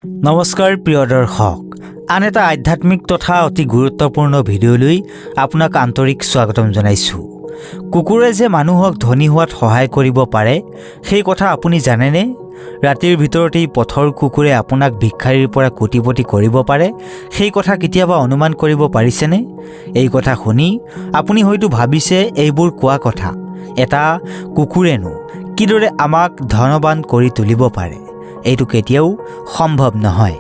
নমস্কাৰ প্ৰিয় দৰ্শক, আন এটা আধ্যাত্মিক তথা অতি গুৰুত্বপূৰ্ণ ভিডিঅ'লৈ আপোনাক আন্তৰিক স্বাগতম জনাইছোঁ। কুকুৰে যে মানুহক ধনী হোৱাত সহায় কৰিব পাৰে, সেই কথা আপুনি জানেনে? ৰাতিৰ ভিতৰতেই পথৰ কুকুৰে আপোনাক ভিক্ষাৰীৰ পৰা কোটিপতি কৰিব পাৰে, সেই কথা কেতিয়াবা অনুমান কৰিব পাৰিছেনে? এই কথা শুনি আপুনি হয়তো ভাবিছে, এইবোৰ কোৱা কথা, এটা কুকুৰেনো কিদৰে আমাক ধনৱান কৰি তুলিব পাৰে? এইটো কেতিয়াও সম্ভৱ নহয়।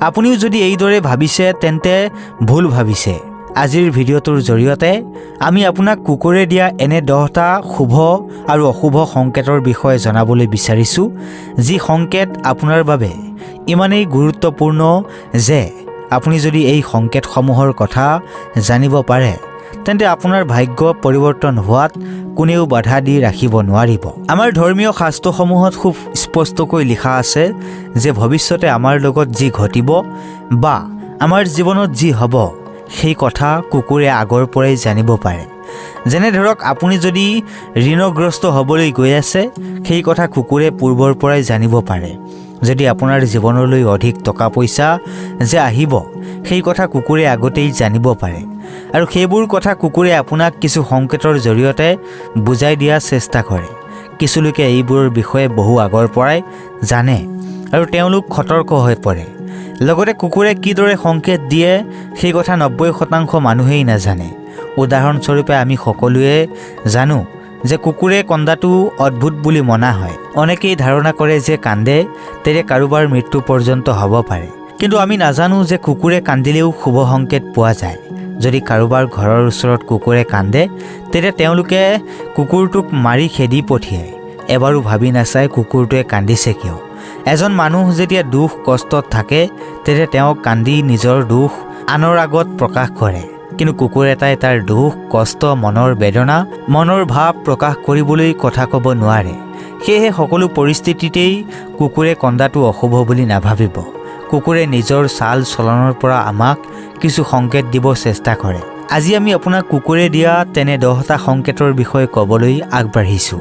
আপুনিও যদি এইদৰে ভাবিছে, তেন্তে ভুল ভাবিছে। আজিৰ ভিডিঅ'টোৰ জৰিয়তে আমি আপোনাক কুকুৰে দিয়া এনে 10টা শুভ আৰু অশুভ সংকেতৰ বিষয়ে জনাবলৈ বিচাৰিছোঁ, যি সংকেত আপোনাৰ বাবে ইমানেই গুৰুত্বপূৰ্ণ যে আপুনি যদি এই সংকেতসমূহৰ কথা জানিব পাৰে, তেন্তে আপোনাৰ ভাগ্য পৰিৱৰ্তন হোৱাত কোনেও বাধা দি ৰাখিব নোৱাৰিব। আমাৰ ধৰ্মীয় শাস্ত্ৰসমূহত খুব স্পষ্টকৈ লিখা আছে যে ভৱিষ্যতে আমাৰ লগত যি ঘটিব বা আমাৰ জীৱনত যি হ'ব, সেই কথা কুকুৰে আগৰ পৰাই জানিব পাৰে। যেনে ধৰক, আপুনি যদি ঋণগ্ৰস্ত হ'বলৈ গৈ আছে, সেই কথা কুকুৰে পূৰ্বৰ পৰাই জানিব পাৰে। যদি আপোনাৰ জীৱনলৈ অধিক টকা পইচা যে আহিব, সেই কথা কুকুৰে আগতেই জানিব পাৰে আৰু সেইবোৰ কথা কুকুৰে আপোনাক কিছু সংকেতৰ জৰিয়তে বুজাই দিয়াৰ চেষ্টা কৰে। কিছু লোকে এইবোৰৰ বিষয়ে বহু আগৰ পৰাই জানে আৰু তেওঁলোক সতৰ্ক হৈ পৰে। লগতে কুকুৰে কিদৰে সংকেত দিয়ে, সেই কথা 90% মানুহেই নাজানে। উদাহৰণস্বৰূপে, আমি সকলোৱে জানো যে কুকুৰে কন্দাটো অদ্ভুত বুলি মনা হয়। অনেকেই ধাৰণা কৰে যে কান্দে তেতিয়া কাৰোবাৰ মৃত্যু পৰ্যন্ত হ'ব পাৰে। কিন্তু আমি নাজানো যে কুকুৰে কান্দিলেও শুভ সংকেত পোৱা যায়। যদি কাৰোবাৰ ঘৰৰ ওচৰত কুকুৰে কান্দে, তেতিয়া তেওঁলোকে কুকুৰটোক মাৰি খেদি পঠিয়ায়। এবাৰো ভাবি নাচায় কুকুৰটোৱে কান্দিছে কিয়। এজন মানুহ যেতিয়া দুখ কষ্টত থাকে, তেতিয়া তেওঁ কান্দি নিজৰ দুখ আনৰ আগত প্ৰকাশ কৰে। কিন্তু কুকুৰ এটাই তাৰ দুখ কষ্ট, মনৰ বেদনা, মনৰ ভাৱ প্ৰকাশ কৰিবলৈ কথা ক'ব নোৱাৰে। সেয়েহে সকলো পৰিস্থিতিতেই কুকুৰে কন্দাটো অশুভ বুলি নাভাবিব। কুকুৰে নিজৰ চাল চলনৰ পৰা আমাক কিছু সংকেত দিব চেষ্টা কৰে। আজি আমি আপোনাক কুকুৰে দিয়া তেনে 10টা সংকেতৰ বিষয়ে ক'বলৈ আগবাঢ়িছোঁ।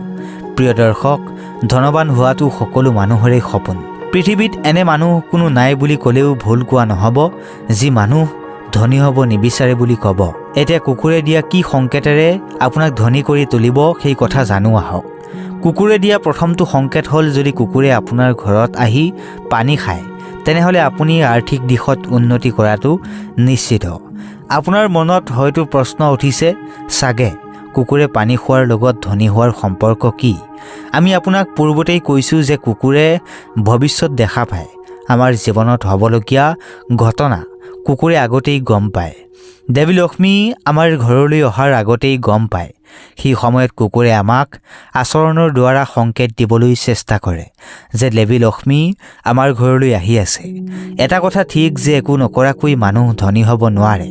প্ৰিয় দৰ্শক, ধনৱান হোৱাটো সকলো মানুহৰে সপোন। পৃথিৱীত এনে মানুহ কোনো নাই বুলি ক'লেও ভুল কোৱা নহ'ব, যি মানুহ ধনী হ'ব নিবিচাৰে বুলি ক'ব। এতিয়া কুকুৰে দিয়া কি সংকেতেৰে আপোনাক ধনী কৰি তুলিব, সেই কথা জানো আহক। কুকুৰে দিয়া প্ৰথমটো সংকেত হ'ল, যদি কুকুৰে আপোনাৰ ঘৰত আহি পানী খায়, তেনেহ'লে আপুনি আৰ্থিক দিশত উন্নতি কৰাটো নিশ্চিত। আপোনাৰ মনত হয়তো প্ৰশ্ন উঠিছে চাগে, কুকুৰে পানী খোৱাৰ লগত ধনী হোৱাৰ সম্পৰ্ক কি? আমি আপোনাক পূৰ্বতেই কৈছোঁ যে কুকুৰে ভৱিষ্যত দেখা পায়। আমাৰ জীৱনত হ'বলগীয়া ঘটনা কুকুৰে আগতেই গম পায়। দেৱী লক্ষ্মী আমাৰ ঘৰলৈ অহাৰ আগতেই গম পায়। সেই সময়ত কুকুৰে আমাক আচৰণৰ দ্বাৰা সংকেত দিবলৈ চেষ্টা কৰে যে দেৱী লক্ষ্মী আমাৰ ঘৰলৈ আহি আছে। এটা কথা ঠিক যে একো নকৰাকৈ মানুহ ধনী হ'ব নোৱাৰে।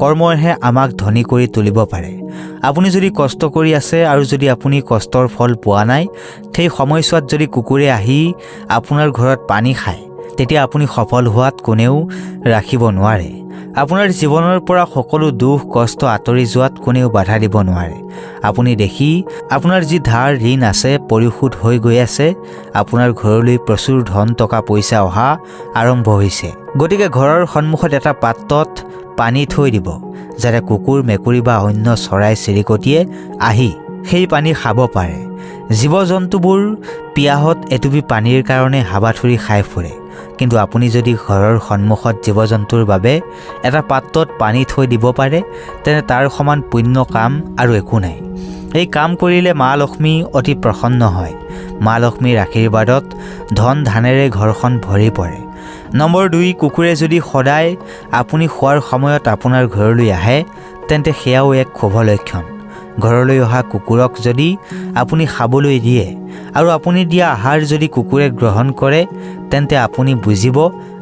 কৰ্মইহে আমাক ধনী কৰি তুলিব পাৰে। আপুনি যদি কষ্ট কৰি আছে আৰু যদি আপুনি কষ্টৰ ফল পোৱা নাই, সেই সময়ছোৱাত যদি কুকুৰে আহি আপোনাৰ ঘৰত পানী খায়, তেতিয়া আপুনি সফল হোৱাত কোনেও ৰাখিব নোৱাৰে। আপোনাৰ জীৱনৰ পৰা সকলো দুখ কষ্ট আঁতৰি যোৱাত কোনেও বাধা দিব নোৱাৰে। আপুনি দেখি আপোনাৰ যি ধাৰ ঋণ আছে, পৰিশোধ হৈ গৈ আছে। আপোনাৰ ঘৰলৈ প্ৰচুৰ ধন টকা পইচা অহা আৰম্ভ হৈছে। গতিকে ঘৰৰ সন্মুখত এটা পাত্ৰত পানী থৈ দিব, যাতে কুকুৰ, মেকুৰী বা অন্য চৰাই চিৰিকটিয়ে আহি সেই পানী খাব পাৰে। জীৱ জন্তুবোৰ পিয়াহত এটুপি পানীৰ কাৰণে হাবাথুৰি খাই ফুৰে। কিন্তু আপুনি যদি ঘৰৰ সন্মুখত জীৱ জন্তুৰ বাবে এটা পাত্ৰত পানী থৈ দিব পাৰে, তেনে তাৰ সমান পুণ্য কাম আৰু একো নাই। এই কাম কৰিলে মা লক্ষ্মী অতি প্ৰসন্ন হয়। মা লক্ষ্মীৰ আশীৰ্বাদত ধন ধানেৰে ঘৰখন ভৰি পৰে। নম্বৰ 2, কুকুৰে যদি সদায় আপুনি শোৱাৰ সময়ত আপোনাৰ ঘৰলৈ আহে, তেন্তে সেয়াও এক শুভ লক্ষণ। ঘৰলৈ অহা কুকুৰক যদি আপুনি খাবলৈ দিয়ে আৰু আপুনি দিয়া আহাৰ যদি কুকুৰে গ্ৰহণ কৰে, তেন্তে আপুনি বুজিব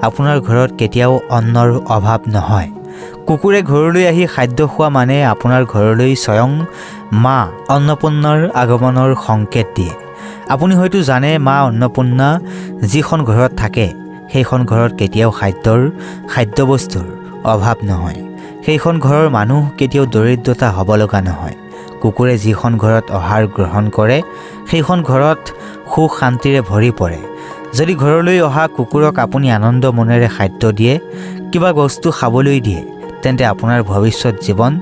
আপোনাৰ ঘৰত কেতিয়াও অন্নৰ অভাৱ নহয়। কুকুৰে ঘৰলৈ আহি খাদ্য খোৱা মানে আপোনাৰ ঘৰলৈ স্বয়ং মা অন্নপূৰ্ণাৰ আগমনৰ সংকেত দিয়ে। আপুনি হয়তো জানে, মা অন্নপূৰ্ণা যিখন ঘৰত থাকে, সেইখন ঘৰত কেতিয়াও খাদ্যবস্তুৰ অভাৱ নহয়। সেইখন ঘৰৰ মানুহ কেতিয়াও দৰিদ্ৰতা হ'ব লগা নহয়। কুকুৰে যিখন ঘৰত আহাৰ গ্ৰহণ কৰে, সেইখন ঘৰত সুখ শান্তিৰে ভৰি পৰে। যদি ঘৰলৈ অহা কুকুৰক আপুনি আনন্দ মনেৰে খাদ্য দিয়ে, কিবা বস্তু খাবলৈ দিয়ে, তেন্তে আপোনাৰ ভৱিষ্যত জীৱন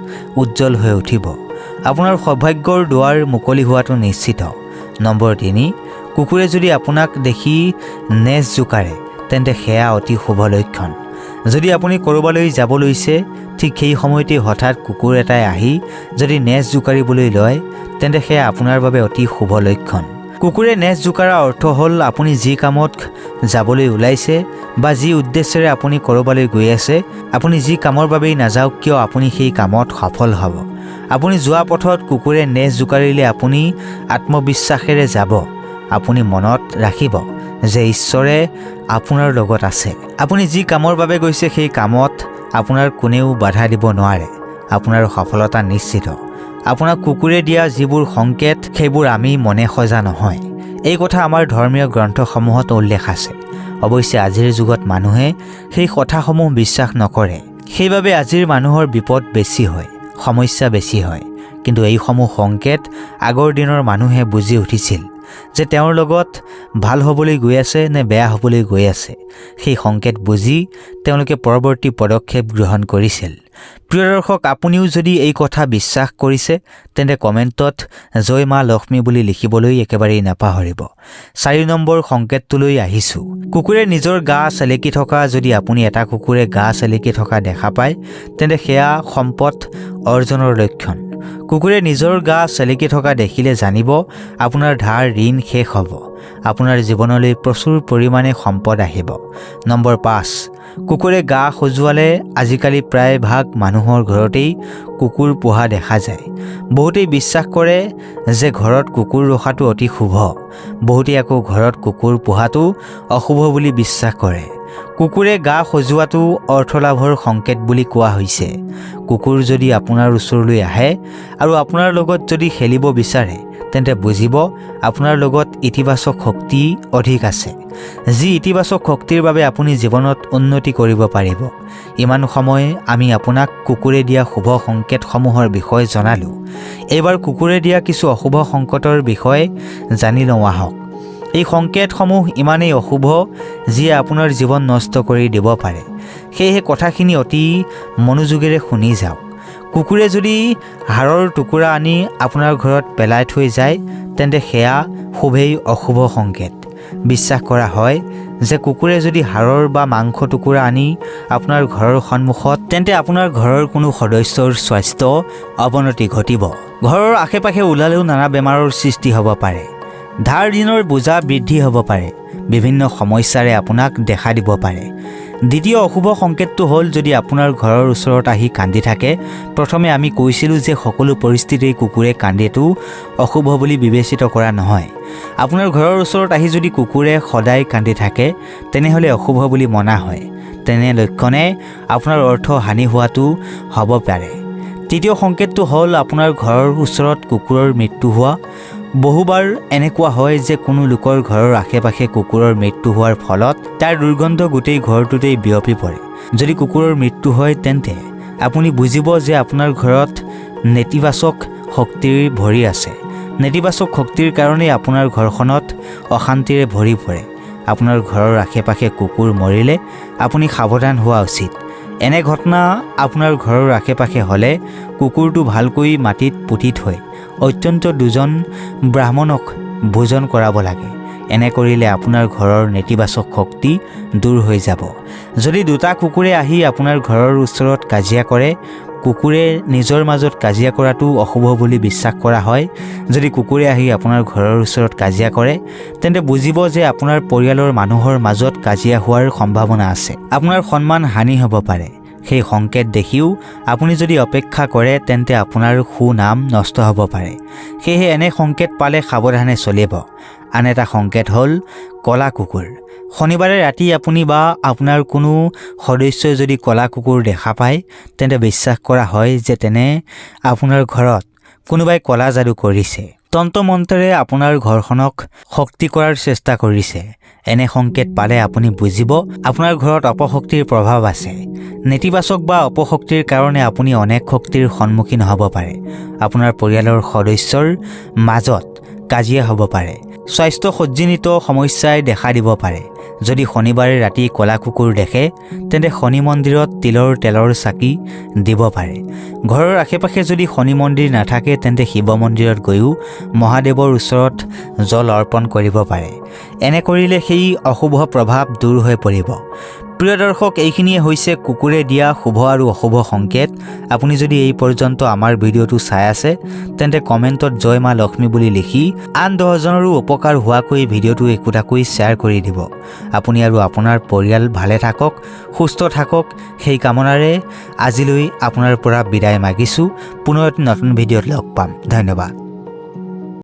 উজ্জ্বল হৈ উঠিব। আপোনাৰ সৌভাগ্যৰ দুৱাৰ মুকলি হোৱাটো নিশ্চিত। নম্বৰ 3, কুকুৰে যদি আপোনাক দেখি নেজ জোকাৰে, তেন্তে সেয়া অতি শুভ লক্ষণ। যদি আপুনি ক'ৰবালৈ যাব লৈছে, ঠিক সেই সময়তেই হঠাৎ কুকুৰ এটাই আহি যদি নেজ জোকাৰিবলৈ লয়, তেন্তে সেয়া আপোনাৰ বাবে অতি শুভ লক্ষণ। কুকুৰে নেজ জোকাৰাৰ অৰ্থ হ'ল আপুনি যি কামত যাবলৈ ওলাইছে বা যি উদ্দেশ্যেৰে আপুনি ক'ৰবালৈ গৈ আছে, আপুনি যি কামৰ বাবেই নাযাওক কিয়, আপুনি সেই কামত সফল হ'ব। আপুনি যোৱা পথত কুকুৰে নেজ জোকাৰিলে আপুনি আত্মবিশ্বাসেৰে যাব। আপুনি মনত ৰাখিব যে ঈশ্বৰে আপোনাৰ লগত আছে। আপুনি যি কামৰ বাবে গৈছে, সেই কামত আপোনাৰ কোনেও বাধা দিব নোৱাৰে। আপোনাৰ সফলতা নিশ্চিত। আপোনাক কুকুৰে দিয়া যিবোৰ সংকেত, সেইবোৰ আমি মনে সজা নহয়। এই কথা আমাৰ ধৰ্মীয় গ্ৰন্থসমূহত উল্লেখ আছে। অৱশ্যে আজিৰ যুগত মানুহে সেই কথাসমূহ বিশ্বাস নকৰে। সেইবাবে আজিৰ মানুহৰ বিপদ বেছি হয়, সমস্যা বেছি হয়। কিন্তু এইসমূহ সংকেত আগৰ দিনৰ মানুহে বুজি উঠিছিল যে তেওঁৰ লগত ভাল হ'বলৈ গৈ আছে নে বেয়া হ'বলৈ গৈ আছে। সেই সংকেত বুজি তেওঁলোকে পৰৱৰ্তী পদক্ষেপ গ্ৰহণ কৰিছিল। প্ৰিয় দৰ্শক, আপুনিও যদি এই কথা বিশ্বাস কৰিছে, তেন্তে কমেণ্টত জয় মা লক্ষ্মী বুলি লিখিবলৈ একেবাৰেই নাপাহৰিব। 4 নম্বৰ সংকেতটোলৈ আহিছোঁ। কুকুৰে নিজৰ গা চেলেকি থকা। যদি আপুনি এটা কুকুৰে গা চেলেকি থকা দেখা পায়, তেন্তে সেয়া সম্পদ অৰ্জনৰ লক্ষণ। কুকুৰে নিজৰ গা চেলেকি থকা দেখিলে জানিব আপোনাৰ ধাৰ ঋণ শেষ হ'ব। আপোনাৰ জীৱনলৈ প্ৰচুৰ পৰিমাণে সম্পদ আহিব। নম্বৰ 5, কুকুৰে গা খজুৱালে। আজিকালি প্ৰায়ভাগ মানুহৰ ঘৰতেই কুকুৰ পোহা দেখা যায়। বহুতেই বিশ্বাস কৰে যে ঘৰত কুকুৰ ৰখাটো অতি শুভ। বহুতেই আকৌ ঘৰত কুকুৰ পোহাটো অশুভ বুলি বিশ্বাস কৰে। কুকুৰে গা খজুৱাটো অৰ্থলাভৰ সংকেত বুলি কোৱা হৈছে। কুকুৰ যদি আপোনাৰ ওচৰলৈ আহে আৰু আপোনাৰ লগত যদি খেলিব বিচাৰে, তেন্তে বুজিব আপোনাৰ লগত ইতিবাচক শক্তি অধিক আছে, যি ইতিবাচক শক্তিৰ বাবে আপুনি জীৱনত উন্নতি কৰিব পাৰিব। ইমান সময় আমি আপোনাক কুকুৰে দিয়া শুভ সংকেতসমূহৰ বিষয়ে জনালোঁ। এইবাৰ কুকুৰে দিয়া কিছু অশুভ সংকেতৰ বিষয়ে জানি লওঁ আহক। এই সংকেতসমূহ ইমানেই অশুভ, যিয়ে আপোনাৰ জীৱন নষ্ট কৰি দিব পাৰে। সেয়েহে কথাখিনি অতি মনোযোগেৰে শুনি যাওক। কুকুৰে যদি হাড়ৰ টুকুৰা আনি আপোনাৰ ঘৰত পেলাই থৈ যায়, তেন্তে সেয়া খুবেই অশুভ সংকেত। বিশ্বাস কৰা হয় যে কুকুৰে যদি হাড়ৰ বা মাংস টুকুৰা আনি আপোনাৰ ঘৰৰ সন্মুখত, তেন্তে আপোনাৰ ঘৰৰ কোনো সদস্যৰ স্বাস্থ্য অৱনতি ঘটিব। ঘৰৰ আশে পাশে ওলালেও নানা বেমাৰৰ সৃষ্টি হ'ব পাৰে। ধাৰ ঋণৰ বোজা বৃদ্ধি হ'ব পাৰে। বিভিন্ন সমস্যাৰে আপোনাক দেখা দিব পাৰে। দ্বিতীয় অশুভ সংকেতটো হ'ল যদি আপোনাৰ ঘৰৰ ওচৰত আহি কান্দি থাকে। প্ৰথমে আমি কৈছিলোঁ যে সকলো পৰিস্থিতিতেই কুকুৰে কান্দিটো অশুভ বুলি বিবেচিত কৰা নহয়। আপোনাৰ ঘৰৰ ওচৰত আহি যদি কুকুৰে সদায় কান্দি থাকে, তেনেহ'লে অশুভ বুলি মনা হয়। তেনে লক্ষণে আপোনাৰ অৰ্থ হানি হোৱাটো হ'ব পাৰে। তৃতীয় সংকেতটো হ'ল আপোনাৰ ঘৰৰ ওচৰত কুকুৰৰ মৃত্যু হোৱা। বহুবাৰ এনেকুৱা হয় যে কোনো লোকৰ ঘৰৰ আশে পাশে কুকুৰৰ মৃত্যু হোৱাৰ ফলত তাৰ দুৰ্গন্ধ গোটেই ঘৰটোতেই বিয়পি পৰে। যদি কুকুৰৰ মৃত্যু হয়, তেন্তে আপুনি বুজিব যে আপোনাৰ ঘৰত নেতিবাচক শক্তিৰ ভৰি আছে। নেতিবাচক শক্তিৰ কাৰণেই আপোনাৰ ঘৰখনত অশান্তিৰে ভৰি পৰে। আপোনাৰ ঘৰৰ আশে পাশে কুকুৰ মৰিলে আপুনি সাৱধান হোৱা উচিত। এনে ঘটনা আপোনাৰ ঘৰৰ আশে পাশে হ'লে কুকুৰটো ভালকৈ মাটিত পুতি থৈ অত্যন্ত দুজন ব্ৰাহ্মণক ভোজন কৰাব লাগে। এনে কৰিলে আপোনাৰ ঘৰৰ নেতিবাচক শক্তি দূৰ হৈ যাব। যদি দুটা কুকুৰে আহি আপোনাৰ ঘৰৰ ওচৰত কাজিয়া কৰে, কুকুৰে নিজৰ মাজত কাজিয়া কৰাটো অশুভ বুলি বিশ্বাস কৰা হয়। যদি কুকুৰে আহি আপোনাৰ ঘৰৰ ওচৰত কাজিয়া কৰে, তেন্তে বুজিব যে আপোনাৰ পৰিয়ালৰ মানুহৰ মাজত কাজিয়া হোৱাৰ সম্ভাৱনা আছে। আপোনাৰ সন্মান হানি হ'ব পাৰে। সেই সংকেত দেখিও আপুনি যদি অপেক্ষা কৰে, তেন্তে আপোনাৰ সুনাম নষ্ট হ'ব পাৰে। সেয়েহে এনে সংকেত পালে সাৱধানে চলিব। আন এটা সংকেত হ'ল ক'লা কুকুৰ। শনিবাৰে ৰাতি আপুনি বা আপোনাৰ কোনো সদস্যই যদি ক'লা কুকুৰ দেখা পায়, তেন্তে বিশ্বাস কৰা হয় যে তেনে আপোনাৰ ঘৰত কোনোবাই ক'লা যাদু কৰিছে, তন্ত্ৰ মন্ত্ৰেৰে আপোনাৰ ঘৰখনক শক্তি কৰাৰ চেষ্টা কৰিছে। এনে সংকেত পালে আপুনি বুজিব আপোনাৰ ঘৰত অপশক্তিৰ প্ৰভাৱ আছে। নেতিবাচক বা অপশক্তিৰ কাৰণে আপুনি অনেক শক্তিৰ সন্মুখীন হ'ব পাৰে। আপোনাৰ পৰিয়ালৰ সদস্যৰ মাজত কাজিয়া হ'ব পাৰে। স্বাস্থ্য সজ্জিত সমস্যাই দেখা দিব পাৰে। যদি শনিবাৰে ৰাতি ক'লা কুকুৰ দেখে, তেন্তে শনি মন্দিৰত তিলৰ তেলৰ চাকি দিব পাৰে। ঘৰৰ আশে পাশে যদি শনি মন্দিৰ নাথাকে, তেন্তে শিৱ মন্দিৰত গৈও মহাদেৱৰ ওচৰত জল অৰ্পণ কৰিব পাৰে। এনে কৰিলে সেই অশুভ প্ৰভাৱ দূৰ হৈ পৰিব। প্ৰিয় দৰ্শক, এইখিনিয়ে হৈছে কুকুৰে দিয়া শুভ আৰু অশুভ সংকেত। আপুনি যদি এই পৰ্যন্ত আমাৰ ভিডিঅ'টো চাই আছে, তেন্তে কমেণ্টত "জয় মা লক্ষ্মী" বুলি লিখি আন 10জনৰো উপকাৰ হোৱাকৈ ভিডিঅ'টো একোটাকৈ শ্বেয়াৰ কৰি দিব। আপুনি আৰু আপোনাৰ পৰিয়াল ভালে থাকক, সুস্থ থাকক, সেই কামনাৰে আজিলৈ আপোনাৰ পৰা বিদায় মাগিছোঁ। পুনৰ এটি নতুন ভিডিঅ'ত লগ পাম। ধন্যবাদ।